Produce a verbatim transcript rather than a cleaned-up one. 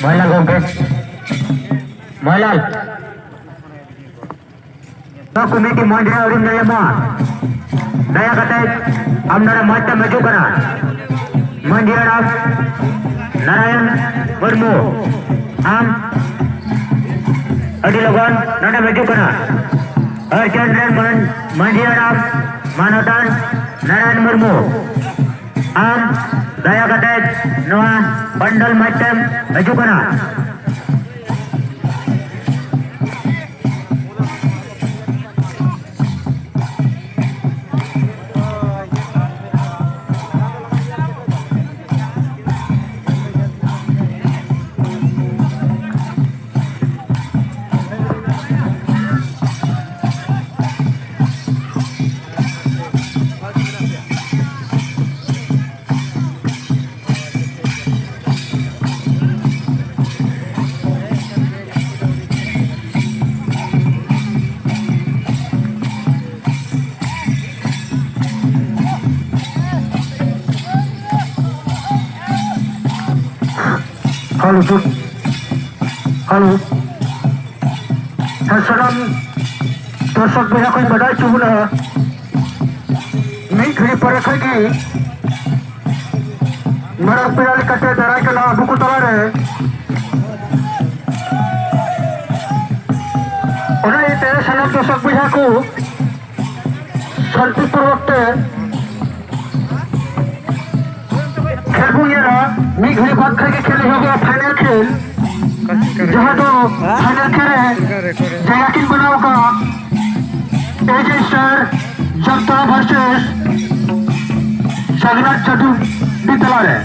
ᱢᱚᱦᱮᱞᱟᱞ ᱜᱚᱢᱠᱮ, ᱢᱚᱦᱮᱞᱟᱞ᱾ ᱱᱚᱣᱟ ᱠᱚᱢᱤᱴᱤ ᱢᱚᱸᱪ ᱨᱮ ᱟᱹᱣᱨᱤᱢ ᱧᱮᱞ ᱧᱟᱢᱚᱜᱼᱟ᱾ ᱫᱟᱭᱟ ᱠᱟᱛᱮ ᱟᱢ ᱱᱚᱰᱮ ᱢᱚᱸᱪ ᱛᱮᱢ ᱦᱤᱡᱩᱜ ᱠᱟᱱᱟ᱾ ᱢᱟᱹᱡᱷᱤ ᱦᱟᱲᱟᱢ ᱱᱟᱨᱟᱭᱚᱱ ᱢᱩᱨᱢᱩ, ᱟᱢ ᱟᱹᱰᱤ ᱞᱚᱜᱚᱱ ᱱᱚᱰᱮᱢ ᱦᱤᱡᱩᱜ ᱠᱟᱱᱟ᱾ ᱦᱟᱨᱪᱚᱱᱫᱽ ᱨᱮᱱ ᱢᱟᱹᱱ-, ᱢᱟᱹᱡᱷᱤ ᱦᱟᱲᱟᱢ ᱢᱟᱱᱚᱛᱟᱱ ᱱᱟᱨᱟᱭᱚᱱ ᱢᱩᱨᱢᱩ, ᱟᱢ ᱫᱟᱭᱟ ᱠᱟᱛᱮ ᱱᱚᱣᱟ ᱯᱟᱱᱰᱟᱞ ᱢᱟᱪᱮᱢ ᱦᱤᱡᱩᱜ ᱠᱟᱱᱟ᱾ Hello, hello. ᱦᱮᱸ, ᱥᱟᱱᱟᱢ ᱫᱚᱨᱥᱚᱠ ᱵᱚᱭᱦᱟ ᱠᱚᱧ ᱵᱟᱰᱟᱭ ᱦᱚᱪᱚ ᱵᱚᱱᱟ, ᱢᱤᱫ ᱜᱷᱟᱹᱲᱤ ᱯᱚᱨᱮ ᱠᱷᱚᱡ ᱜᱮ ᱢᱟᱨᱟᱝ ᱯᱮᱲᱟ ᱞᱮᱠᱟᱛᱮ ᱫᱟᱨᱟᱭ ᱠᱟᱱᱟ ᱟᱵᱚ ᱠᱚ ᱛᱟᱞᱟᱨᱮ᱾ ᱚᱱᱟ ᱤᱭᱟᱹᱛᱮ ᱥᱟᱱᱟᱢ ᱫᱚᱨᱥᱚᱠ ᱵᱚᱭᱦᱟ ᱠᱚ ᱥᱟᱱᱛᱤᱯᱩᱨ ᱚᱠᱛᱮ ᱠᱷᱮᱞ ᱵᱚᱱ ᱧᱮᱞᱟ᱾ ᱢᱤᱫ ᱜᱷᱟᱹᱲᱤ ᱵᱟᱫ ᱠᱷᱟᱱ ᱜᱮ ᱠᱷᱮᱞ ᱮᱦᱚᱵᱚᱜᱼᱟ, ᱯᱷᱟᱭᱱᱟᱞ ᱠᱷᱮᱞ, ᱡᱟᱦᱟᱸ ᱫᱚ ᱯᱷᱟᱭᱱᱟᱞ ᱠᱷᱮᱞ ᱨᱮ ᱡᱟᱭᱜᱟ ᱠᱤᱱ ᱵᱮᱱᱟᱣ ᱟᱠᱟᱫᱼᱟ ᱮ ᱡᱮ ᱥᱴᱟᱨ ᱡᱟᱢᱛᱟᱲᱟ ᱵᱷᱟᱨᱥᱮᱥ ᱡᱚᱜᱚᱱᱱᱟᱛᱷ ᱪᱟᱴᱩᱰᱤ ᱛᱟᱞᱟᱨᱮ᱾